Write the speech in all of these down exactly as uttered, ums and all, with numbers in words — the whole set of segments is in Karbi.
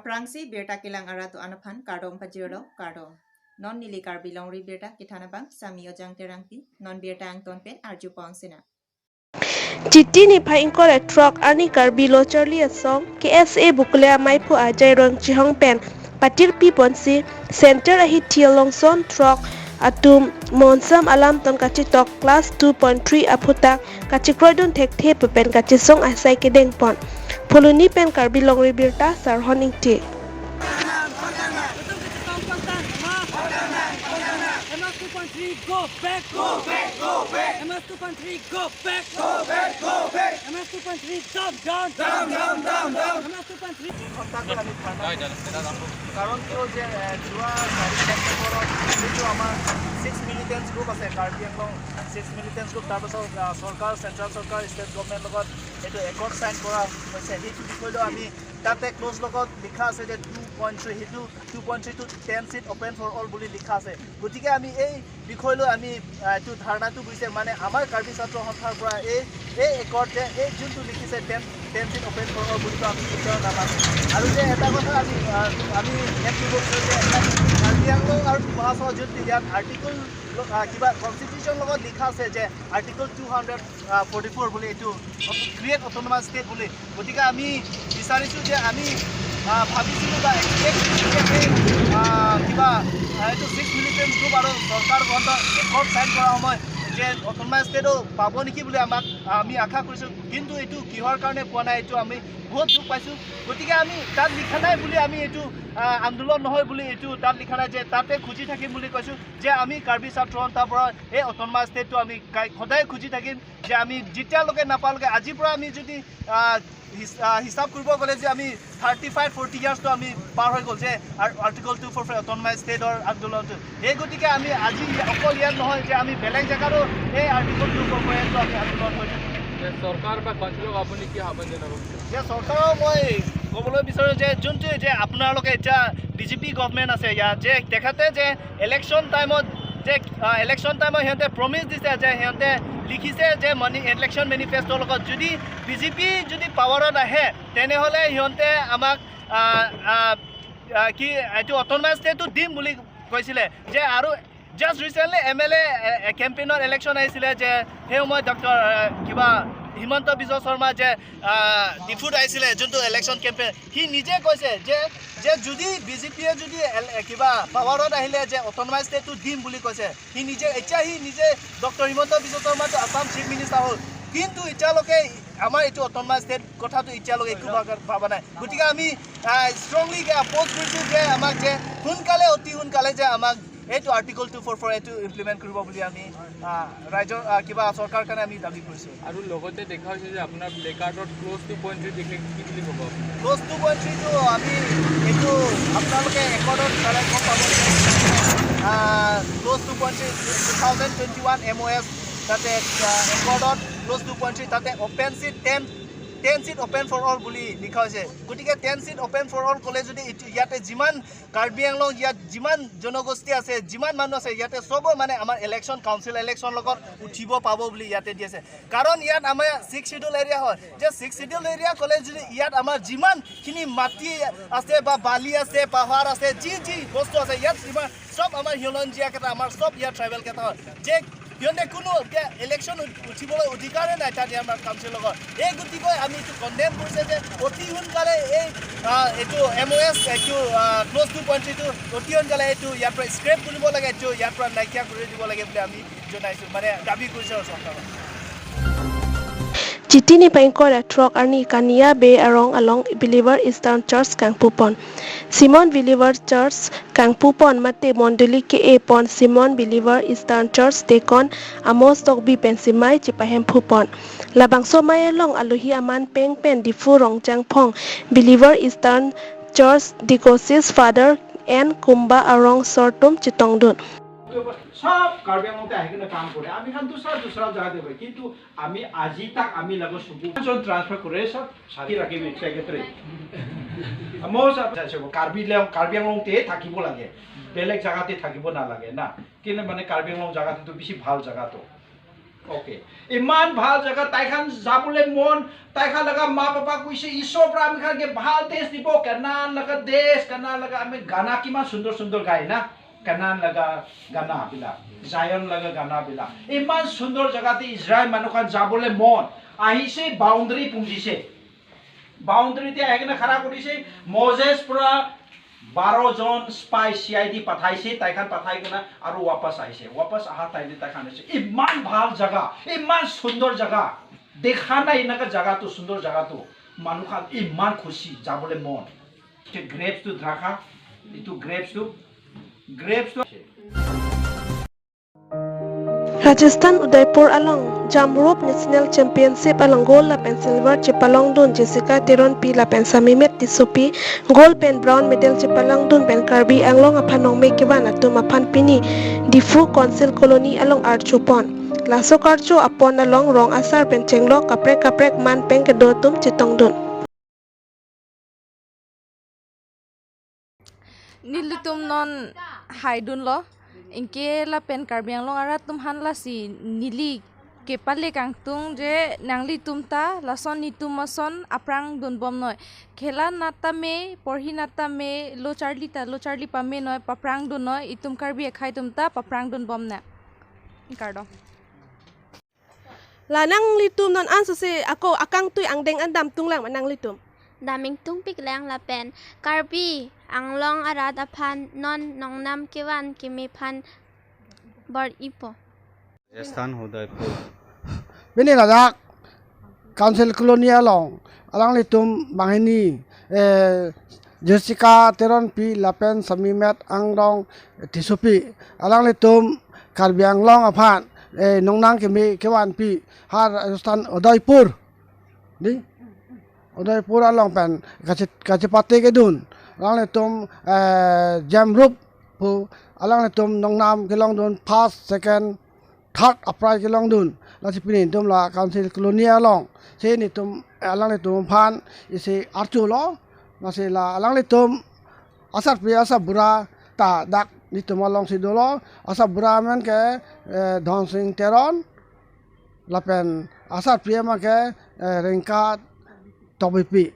Prangsi birta kelang arat do-an aphan kardom pajirlo, kardom. Non neli Karbi Longri Birta kethan abang Sami Ojang Terangpi, non birta angton pen arju pon sinang. Chiti niphai ingkoi ra throk arni Karbi Lo Charli Asong K S A Bokule amaiphu Ajai Rongchehong pen patirpi ponsi Center ahithi along son throk atum monsam alam ton kachetok class two point three aphuthak kachekroidun thekthe pen kachesong asai kedeng pon. Phuloni pen Karbi Longri Birta Sarhon Ingti. M S two point three, go back, go back, go back. M S two point three, go back, go back, go back. M S two point three, down, down, down, down, down, down. M S two point three. দুই ঘণ্টাকৈ আমি ধৰ্ণা দিম। কাৰণটো যে, এ, যোৱা চাৰি ছেপ্টেম্বৰত যিটো আমাৰ ছিক্স মিলিটেণ্টছ গ্ৰুপ আছে, কাৰ্বি আংলং ছিক্স মিলিটেণ্টছ গ্ৰুপ, তাৰপাছত, আ, চৰকাৰ, চেণ্ট্ৰেল চৰকাৰ, ষ্টেট গভৰ্ণমেণ্ট লগত এইটো একৰ্ড চাইন কৰা হৈছে, সেইটো বিষয়লৈ আমি তাতে ক্লজ লগত লিখা আছে যে টু পইণ্ট থ্ৰী, সেইটো two point three to ten seat open for all বুলি লিখা আছে। গতিকে আমি এই বিষয় লৈ আমি, আহ, এইটো ধাৰণাটো বুজিছে, মানে আমাৰ কাৰ্বি ছাত্ৰ সন্থাৰ পৰা এই, এই একৰ্ড যে এই যোনটো লিখিছে ten, ten seat open for all বুলি, তো আমি কেতিয়াও নামানো। আৰু যে এটা কথা আমি, আহ, আমি এড কৰিব বিচাৰোঁ যে এটা কাৰ্বি আংলং আৰু ডিমা হাছাও যোনটো ইয়াত আৰ্টিকল, আহ, কিবা কনষ্টিটিউশ্যন লগত লিখা আছে যে article two hundred forty four বুলি, এইটো ক্ৰিয়েট অট'নমাছ ষ্টেট বুলি। গতিকে আমি বিচাৰিছোঁ যে আমি, আহ, ভাবিছিলোঁ বা এক্সপেক্ট কৰিছিলোঁ যে সেই, আহ, কিবা, আহ, এইটো ছিক্স মিলিটেণ্ট গ্ৰুপ আৰু চৰকাৰ ফ্ৰণ্টৰ একৰ্ড চাইন কৰা সময় যে অট'নমাছ ষ্টেটো পাব নেকি বুলি আমাক, আমি আশা কৰিছোঁ। কিন্তু এইটো কিহৰ কাৰণে পোৱা নাই, এইটো আমি বহুত দুখ পাইছোঁ। গতিকে আমি তাত লিখা নাই বুলি আমি এইটো, আহ, আন্দোলন নহয় বুলি এইটো তাত লিখা নাই যে তাতে খুজি থাকিম বুলি কৈছোঁ, যে আমি কাৰ্বি ছাত্ৰ সন্থাৰ পৰা এই অট'নমাছ ষ্টেটটো আমি কাই-, সদায় খুজি থাকিম। যে আমি যেতিয়ালৈকে নাপালোগে, আজিৰ পৰা আমি যদি, আহ, হিচ-, আহ, হিচাপ কৰিব গ'লে যে আমি থাৰ্টি ফাইভ, ফৰ্টি ইয়াৰ্ছটো আমি পাৰ হৈ গ'ল যে আৰ-, article two four four autonomous ষ্টেটৰ আন্দোলনটো। সেই গতিকে আমি আজি ইয়া-, অকল ইয়াত নহয় যে আমি বেলেগ জেগাতো এই আৰ্টিকল টু ফ'ৰ ফ'ৰ এক্টটো আমি আন্দোলন হৈ থাকিম। যে চৰকাৰ বা কাউন্সিলক আপুনি কি আহ্বান জনাব বিচাৰে? যে চৰকাৰক মই ক'বলৈ বিচাৰোঁ যে যোনটো যে আপোনালোকে এতিয়া বি জে পি গভৰ্ণমেণ্ট আছে ইয়াত, যে তেখেতে যে ইলেকশ্যন টাইমত যে, আহ, ইলেকশ্যন টাইমত সিহঁতে প্ৰমিছ দিছে যে সিহঁতে লিখিছে যে মনি-, ইলেকশ্যন মেনিফেষ্টোৰ লগত যদি বি জে পি যদি পাৱাৰত আহে, তেনেহ'লে সিহঁতে আমাক, আহ, আহ, আহ, কি এইটো অট'নমাছ ষ্টেটটো দিম বুলি কৈছিলে। যে আৰু জাষ্ট ৰিচেণ্টলি এম এল এ, এ, এ, কেম্পেইনৰ ইলেকশ্যন আহিছিলে যে সেই সময়ত ডক্টৰ, এ, কিবা হিমন্ত বিশ্ব শৰ্মা যে, আহ, ডিফুত আহিছিলে যোনটো ইলেকশ্যন কেম্পেইন, সি নিজে কৈছে যে, যে যদি বি জে পিয়ে যদি এল-, এ, কিবা পাৱাৰত আহিলে যে অট'নমাছ ষ্টেটটো দিম বুলি কৈছে। সি নিজে, এতিয়া সি নিজে ডক্টৰ হিমন্ত বিশ্ব শৰ্মাটো আছাম চিফ মিনিষ্টাৰ হ'ল, কিন্তু এতিয়ালৈকে আমাৰ এইটো অট'নমাছ ষ্টেট কথাটো এতিয়ালৈকে একো ভাবা, ভাবা নাই। গতিকে আমি, আহ, ষ্ট্ৰংলি অপ'জ কৰিছোঁ যে আমাক যে সোনকালে, অতি সোনকালে যে আমাক এইটো আৰ্টিকল টু ফ'ৰ ফ'ৰ এইটো ইমপ্লিমেণ্ট কৰিব বুলি আমি, আহ, ৰাইজৰ, আহ, কিবা চৰকাৰ কাৰণে আমি দাবী কৰিছোঁ। আৰু লগতে দেখা হৈছে যে আপোনাৰ প্লে কাৰ্ডত ক্লজ টু পইণ্ট থ্ৰী দেখে, কি বুলি ক'ব আপুনি? ক্লজ টু পইণ্ট থ্ৰীটো আমি এইটো আপোনালোকে একৰ্ডত চালে গম পাব যে, ah, clause two point three two thousand twenty one M O' S তাতে, আহ, একৰ্ডত ক্লজ টু পইণ্ট থ্ৰী তাতে open seat ten, ten seat open for all বুলি লিখা হৈছে। গতিকে ten seat open for all ক'লে যদি এইটো ইয়াতে যিমান কাৰ্বি আংলং ইয়াত যিমান জনগোষ্ঠী আছে, যিমান মানুহ আছে, ইয়াতে চবো মানে আমাৰ ইলেকশ্যন, কাউন্সিল ইলেকশ্যন লগত উঠিব পাব বুলি ইয়াতে দি আছে। কাৰণ ইয়াত আমাৰ ছিক্স শ্বিডিউল এৰিয়া হয়, যে ছিক্স শ্বিডিউল এৰিয়া ক'লে যদি ইয়াত আমাৰ যিমানখিনি মাটি আছে বা বালি আছে, পাহাৰ আছে, যি যি বস্তু আছে, ইয়াত যিমান চব আমাৰ খিলঞ্জীয়াকেইটা, আমাৰ চব ইয়াত ট্ৰাইবেলকেইটা হয়, যে সিহঁতে কোনো এতিয়া ইলেকশ্যন উঠিবলৈ অধিকাৰে নাই তাত আমাৰ কাউন্সিল লগত। এই গতিকে আমি এইটো কণ্ডেম কৰিছে যে অতি সোনকালে এই, আহ, এইটো এম অ' এছ, এইটো, আহ, ক্লজ টু পইণ্ট থ্ৰীটো অতি সোনকালে এইটো ইয়াৰ পৰা স্ক্ৰেপ কৰিব লাগে, এইটো ইয়াৰ পৰা নাইকিয়া কৰি দিব লাগে বুলি আমি জনাইছোঁ, মানে দাবী কৰিছোঁ আৰু চৰকাৰক। Chiti niphai ingkoi ra throk arni Kania Bey arong along Believer Eastern Church kangpupon. Simon Believer Church kangpupon mate mondoli ke-e pon Simon Believer Eastern Church Deacon Amos Tokbi pen semai chepahemphupon. Labangso amei along alohi aman peng pen Diphu Rongchangphong Believer Eastern Church Diocese Father N Kumba arong sortum chetongdun. সব কাৰ্বি আংলঙতে আহি কিনে কাম কৰে। আমি খান দুসৰা দুসৰা জাগাতে কৰে, কিন্তু আমি আজি তাক আমি লগত চকু জন ট্ৰান্সফাৰ কৰে, সব সাথী ৰাখিবি ছেক্ৰেটাৰী। মই সব চাইছোঁ, কাৰ্বি আংলং, কাৰ্বি আংলঙতে থাকিব লাগে, বেলেগ জাগাতে থাকিব নালাগে না। কেলে মানে কাৰ্বি আংলং জাগাটো বেছি ভাল জাগাটো। Okay. Iman bhal jaga, taikhan jabole mon, taikhan laga ma papa kuise Isor pra amikhan ke bhal desh dibo, Kanan laga desh, Kanan laga, ami gana kiman sundor sundor gai na. Kanan laga gana bila, Zion laga gana bila. Iman sundor jaga te Israel manu khan jabole mon. Ahise boundary pungjise. Boundary te ahekena khara kurise, Moses pra baro jon spy C I D pathaise, taikhan pathai kena, aru wapas ahise. Wapas aha taide taikhan ahise. Iman bhal jaga, iman sundor jaga. Dekha nahi na ka jaga tu, sundor jaga tu. Manu khan iman khusi, jabole mon. Te grapes tu drakha, itu grapes tu, grapes tu. Rajasthan Udaipur along Jump Rope National Championship along gold lapen silver chepalongdun Jessica Teronpi lapen Samimet Tissopi, gold pen bronze medal chepalongdun pen Karbi Anglong aphan nongme kevan atum aphan pini Diphu Council Colony along archupon. Laso karcho apon along rong asar pen chenglok kaprek kaprek man pen kedo atum chetongdun. Nelitum non haidunlo, anke lapen Karbi Anglong arat atum aphan lasi neli kepale kangtung je nanglitum ta lason netum ason aphrang dunbomnoi. Khela nat tame, porhi nat tame, lo charli ta lo charli pamenoi, paphrang dunnoi, itum Karbi akhei atum ta paphrang dunbomnoi. Kardom. La nanglitum non ansose ako akangtui angdeng an damtunglang ma nanglitum? Damingtungpiklang lapen Karbi Anglong arat aphan non nongnam kevan keme aphan bor-ipo. Rajasthan Udaipur. Pini ladak Council Colony along alanglitum banghini, eh, Jessica Teronpi lapen Samimet Angrong Tissopi, alanglitum Karbi Anglong aphan, eh, nongnam keme kevanpi ha Rajasthan Udaipur, di Udaipur along pen kache-, kachepate kedun. Alanglitum, eh, Jump Rope pu, alanglitum nongnam kelongdun, first, second, third aprize kelongdun. Lasi pini netum la Council Colony along si netum, eh, alanglitum aphan isi archulo. Lasi la alanglitum asarpi asarbura ta dak netum alongsi dolo. Asarbura amen ke, eh, Dhonsing Teron, lapen asarpi amen ke, eh, Rengka Tokbipi.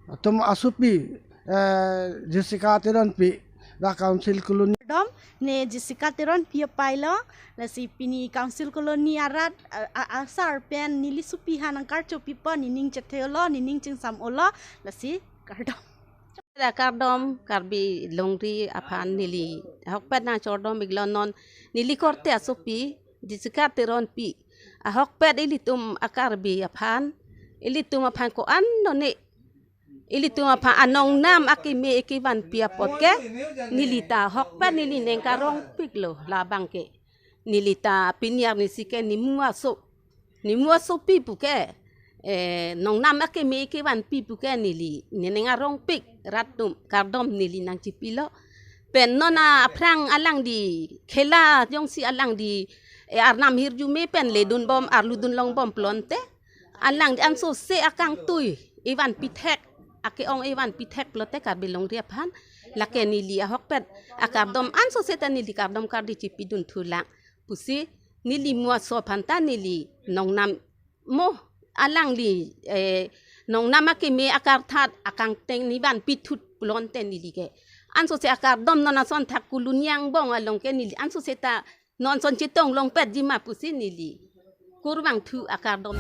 Atum asopi, eh, Jessica Teronpi, dak Council Colony. Kardom, ne Jessica Teronpi apailo, lasi pini Council Colony arat, a, a, asar pen neli sopi aphan nangkarchopipo, nening chethelo, nening chingsam-olo, lasi kardom. Kardom, Karbi longri aphan neli ahokpet nangchordom iklo non, neli korte asopi Jessica Teronpi, ahokpet ilitum a-Karbi aphan, ilitum aphan ko-an none, ilitum aphan anongnam akeme kevanpi apot ke, neli ta ahokpet neli neng karongpiklo labang ke. Neli ta pini arnisi ke nemu aso, nemu asopi pu ke, eh, nongnam akeme kevanpi pu ke neli, ne neng arongpik rat atum kardom neli nangchipilo. Pen non aphrang alangli khela jongsi alangli, eh, arnam hirjume pen ledunbom, arludunlongbom pulote, alangli ansose akangtui evanpi thek, ake-ong evanpi thek pulote Karbi longri aphan, lake neli ahokpet akardom ansose ta neli kardom kardi chipidun thulang pusi, neli mu aso aphan ta neli nongnam mo alangli, eh, nongnam akeme akarthat akangteng nevanpi thut pulote neli ke ansose akardom non ason thak Colony angbong along ke neli ansose ta non ason chetong longpetji ma pusi neli kurvangthu akardom.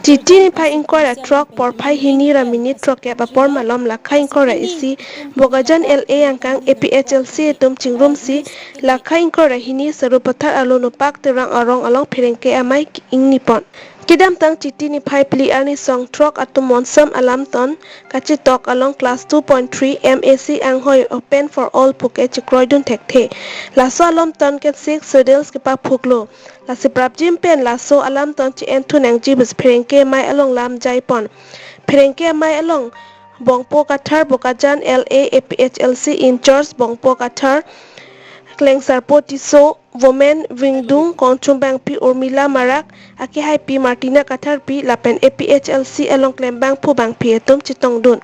Chiti niphai ingkoi ra throk porphai hini ra minit throkkep apor malom lakha ingkoi ra isi Bokajan L A angkang A P H L C atum chingrumsi lakha ingkoi ra hini Sarupathar alono Pak Terang arong along pherangke amei ingnipon. Kedamtang Chiti niphai phli arni song throk atum monsam alamton kachetok along class two point three M A C anghoi open for all puke chekroidun thekthe. Laso alamton ke Sixth Schedule kepaphuklo. Lasi prapjin pen laso alamton che-enthu nangji pusi pherangke amei along lam jaipon. Pherangke amei along Bongpo Kathar, Bokajan L A A P H L C in-charge Bongpo Kathar, Klengsarpo Tisso, Women Wing dung kongchumbangpi Urmila Marak, akehaipi Martina Katharpi lapen A P H L C along klembangphu bangpi atum chetongdun.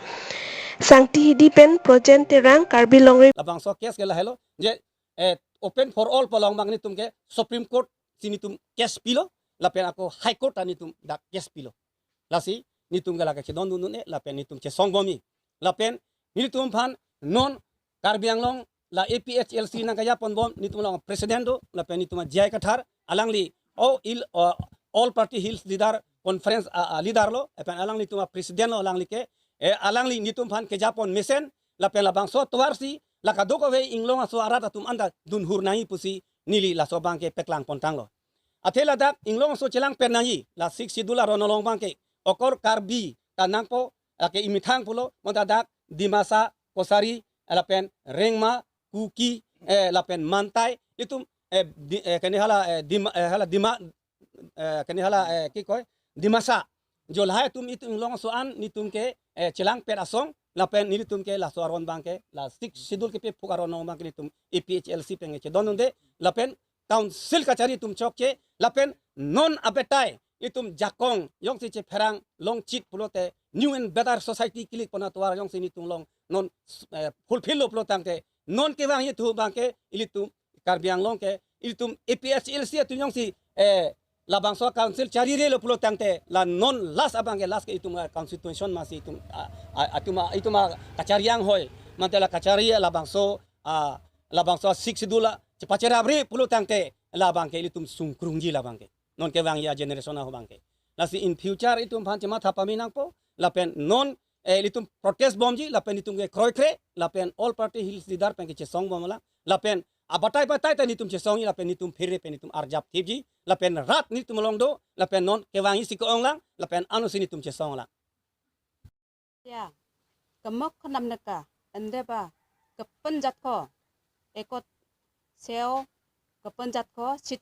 Sangti Hidi pen Projen Terang, Karbi Longri. Labangso case ke lahelo je, eh, open for all pu along bang netum ke Supreme Court si nitum case pilo, lapen ako High Court ta nitum dak case pilo. Lasi nitum ke lake chedondun un-e, lapen nitum chesong bomji. Lapen nitum aphan non Karbi Anglong la A P H L C nangkejapon bom, nitum along president do, lapen nitum a J I Kathar, alangli all, il, uh, All Party Hills Leader Conference, uh, uh, leader lo, lapen alangli nitum a president lo, alangli ke, eh, alangli nitum aphan kejapon mesen, lapen labangso atovar si, la kadokave inglong aso arat atum anta dunhur nangji pusi neli laso abangke peklangpon tanglo. Athe ladak inglong aso chelangpet nangji, la Sixth Schedule aron along abangke, okor Karbi ta nangpo, lake imethang pulo, bonta dak Dimasa, Kachari, lapen Rengma, Kuki, eh, lapen Mantai, itum, eh, di, eh, kene hala, eh, Dima, eh, hala Dima, eh, kene hala, eh, ki koi, Dimasa. Jo lahai atum itum inglong aso an nitum ke, eh, chelangpet asong, lapen nelitum ke laso aron abangke, la Sixth Schedule kepephuk aron along abangke nitum A P H L C pen chedondunde, lapen Council kachari atum chokche, lapen non abetai itum jakong jongsi chepherang longchit pulote new and better society kilik pon atovar jongsi nitum along non, eh, fulfill lo pulo tangte, non kevangji thu abangke ilitum Karbi Anglong ke, ilitum A P H L C atum jongsi, eh, labangso council charire lo pulo tangte, la non last abangke, last ke itum a constitution masi itum, ah, ah, itum a, itum a kachari anghoi, mate la kachari labangso, ah, labangso Sixth Schedule la chepacherapre pulo tangte, labangke ilitum sungkrungji labangke. Non kevangji a generation ahut abangke. Lasi in future itum aphan chematha pame nangpo, lapen non, eh, ilitum protest bomji, lapen itum ke kroikre, lapen All Party Hills Leader pen ke chesong bomlang, lapen abatai batai ta nitum chesongji, lapen nitum phere pen nitum arjap thipji, lapen rat nitum along do, lapen non kevangji si ke-onglang, lapen ano si nitum chesonglang. Ya, gemok kenam neka, ende ba, kepenjat ko, ekot seo, kepenjat ko, sit,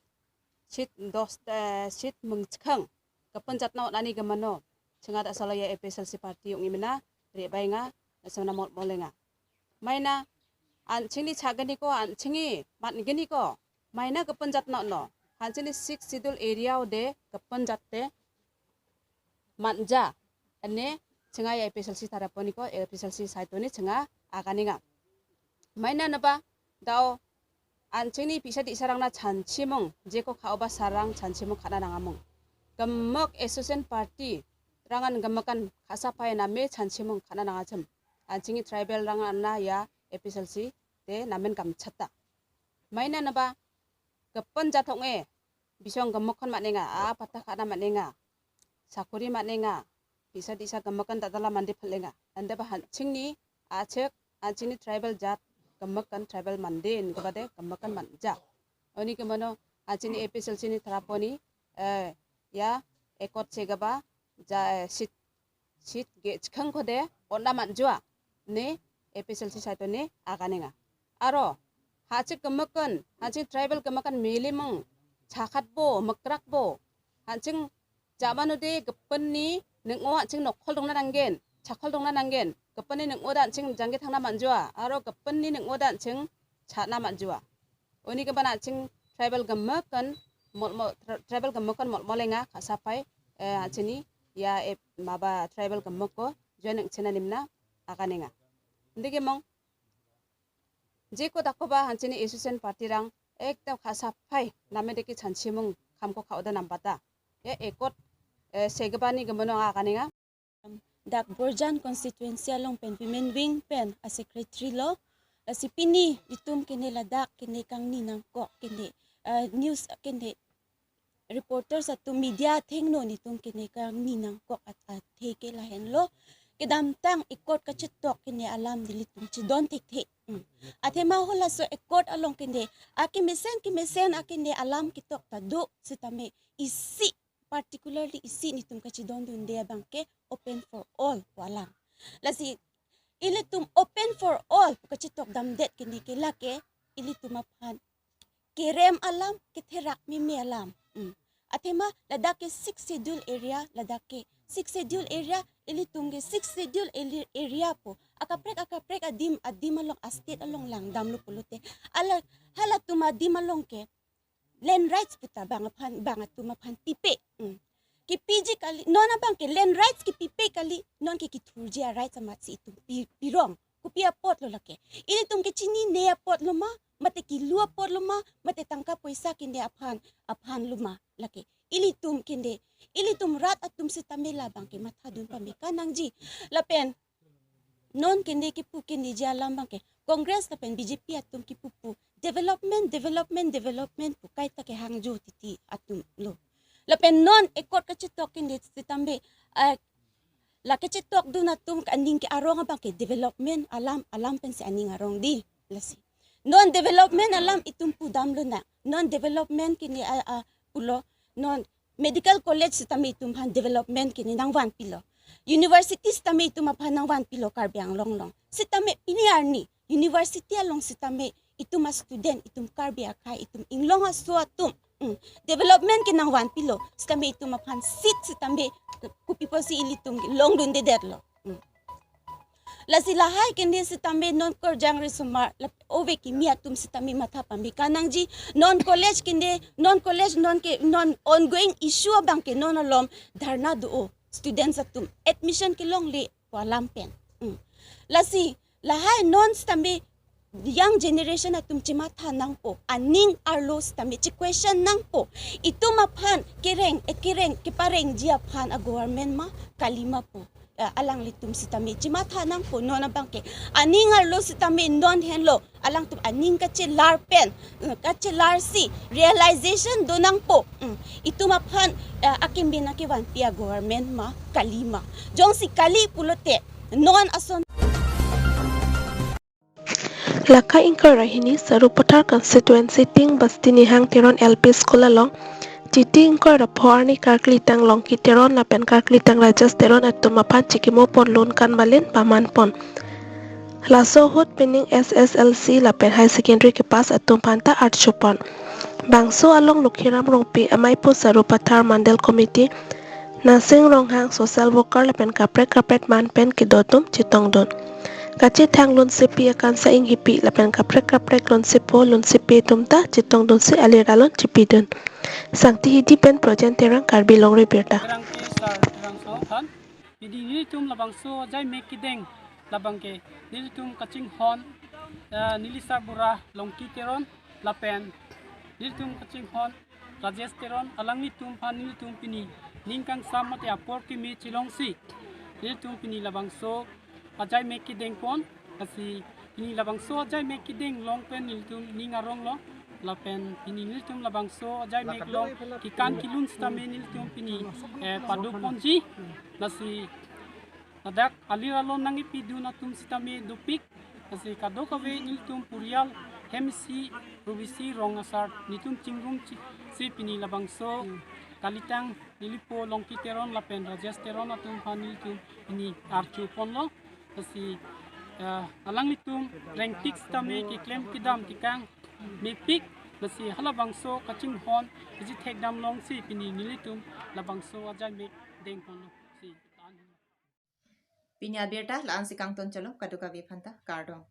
sit dos, eh, sit mengchekang, kepenjat no nani gemano, chengat asal ya A P H L C party ong imena, ri bai nga, asal na mol molenga. Maina, an chingni chagani ko, an chingi, mat gani ko, maina kepenjat no no, han chingni Sixth Schedule area ode, kepenjat te, manja, ene chenga ya A P H L C tara poniko, A P H L C saito ni chenga akaninga. Maina naba dao an chingni pisa di sarang na chanchimung, jeko kha oba sarang chanchimung khana nangamung. Gemok association party rangan gemokan khasa pai na me chanchimung khana nangachem. An chingni tribal rangan na ya A P H L C te namen kamchata. Maina naba kepenjat hong e, bisong gemok kon manenga, a patah kana manenga, sakuri manenga, pisa disa gemok kon tatala mandi phalenga. Anda ba han chingni, achek, an chingni tribal jat, gemok kon tribal mandi, in kebade gemok kon manja. Oni kemano, an chingni A P H L C ni tara poni, eh, ya, ekot segaba, ja, eh, sit, sit ge chekang kode, onna manjua, ne, A P H L C saito ne, akaninga. Aro, hachik gemok kon, hachik tribal gemok kon melimung, chakhat bo, mekrak bo, hachik jamano de gepen ni, neng o hachik nokhol dongna nanggen, chakhol dongna nanggen, gepen ni neng o dan ching jangge thangna manjua, aro gepen ni neng o dan ching chana manjua. Oni keban hachik tribal gemok kon, mol, mol, tri-, tribal gemok kon mol molenga, khasa pai, eh, hachini, ya, eh, maba tribal gemok ko, join neng chena nimna, akaninga. Indi kemong, jeko dakoba han chingni association party rang ekdam khasa pai name deki chanchimung khamko kha oda nampata. Ya ekot, eh, segabani gemano akaninga. Dak Borjan constituency along pen women wing pen a secretary lo. Lasi pini itum kene ladak kene kangni nangkok kene, eh, news kene reporters atum media athengno nitum kene kangni nangkok at-, athe ke lahenlo. Kedamtang ekot kachetok kene alam nelitum chedon thekthe. Hmm. Athema halaso ekot along kene akemesen kemesen akene alam ketok ta do sitame isi particularly isi nitum kachedondunde abangke open for all pu alam. Lasi ilitum open for all pu kachetok damdet kene ke lake ilitum aphan kerem alam, ketherak meme alam. Hmm. Athema ladak ke Sixth Schedule area, ladak ke Sixth Schedule area, ilitum ke Sixth Schedule eli-, area pu akaprek akaprek adim, adim along, a state along langdamlo pulote, hala, halatum adim along ke land rights pu ta bang aphan, bang atum aphan pipe. Hmm. Kipiji kali, non abangke land rights kipipe kali, non ke kithurji a rights amatsi itum pi-, pirong. Kopi apotlo lake? Ilitum kechinine apotlo ma, mate kilu apotlo ma, mate tangka poisa kinde aphan, aphanlo ma lake? Ilitum kinde, ilitum rat atum sitame labang ke mathadun pame kanangji. Lapen non kinde kipu kindeji alam abang ke Congress lapen B J P atum kipupu development, development, development pu kaita kehangjo titi atumlo. Lapen non ekot kachetok kinde sitame, ah, la kachetokdun atum aning ke arong abang ke development alam, alam pensi aning arong dei. Lasi non development alam itum pudamlo na. Non development kinde a, a, pulo. Non medical college sitame itum aphan development kinde nangvanpilo. University sitame itum aphan nangvanpilo Karbi Anglong along. Sitame pini arni university along sitame itum a student, itum Karbi akhei, itum inglong aso atum, mm, development ke nangvanpilo. Sitame itum aphan seat sitame kopi pusi ilitum longdundedetlo. Mm. Lasi lahai kinde sitame non korjang risomar lap ove kimi atum sitame matha pame kanangji. Non college kinde, non college non ke, non ongoing issue abang ke non alom dharna do-o students atum admission kelongle pu alam pen. Mm. Lasi lahai non sitame young generation atum chematha nangpo, aning arlo sitame che-question nangpo. Itum aphan kereng, eh, kereng, keparengji aphan a government ma, kali ma pu, eh, alanglitum sitame chematha nangpo. Non abang ke aning arlo sitame non henlo alangtum aning kachelar pen, eh, kachelarsi realization do nangpo. Mm. Itum aphan, eh, akimi nangkevanpi a government ma, kali ma. Jongsi kali pulote non ason. Laka ingkoi ra hini Sarupathar constituency Ting Basti Nihang Teron L P School along Chiti ingkoi ra pho arni karkli tang Longki Teron lapen karkli tang Rajesh Teron atum aphan chikimo ponlun kanmalin paman pon. Laso ahut pining S S L C lapen higher secondary kepass atum aphanta archo pon. Bangso along Lokhiram Rongpi amei pu Sarupathar Mandal Committee Nasing Ronghang social worker lapen kaprek kaprek man pen kedo atum chetongdun. Kachethang lunsepi Akansa Enghipi lapen kaprek kaprek lunsepo lunsepi atum ta chetongdunsi alir alon chepidun. Sangti Hidi pen Projen Terang, Karbi Longri Abirta. Terang ke sar terang so aphan. Pini nelitum labangso ajaimek kedeng labang ke nelitum kachinghon, eh, neli sarbura Longki Teron lapen nelitum kachinghon Rajesh Teron, alanglitum aphan nelitum pini ning kangsam mate apor keme chelongsi nelitum pini labangso ajaimek kedeng pon. Lasi pini labangso ajaimek kedeng along pen nelitum ning aronglo. Lapen pini nelitum labangso ajaimek along kekan kelun sitame nelitum pini, eh, pado ponji. Lasi ladak alir alon nangkepidun atum sitame dopik. Lasi kadokave nelitum purial hem isi rup isi rong asar nelitum chingrumsi pini labangso kalitang nelipo Longki Teron lapen Rajesh Teron atum aphan nelitum pini archo ponlo. Lasi, eh, alanglitum rengtik sitame keklem kedam kekang mepik. Lasi halabangso kachinghon kachethekdam alongsi pini nelitum labangso ajaimek deng ponlo. Si, tan. Pini abirta la-ansi kangton cholo, kadokave aphanta kardom.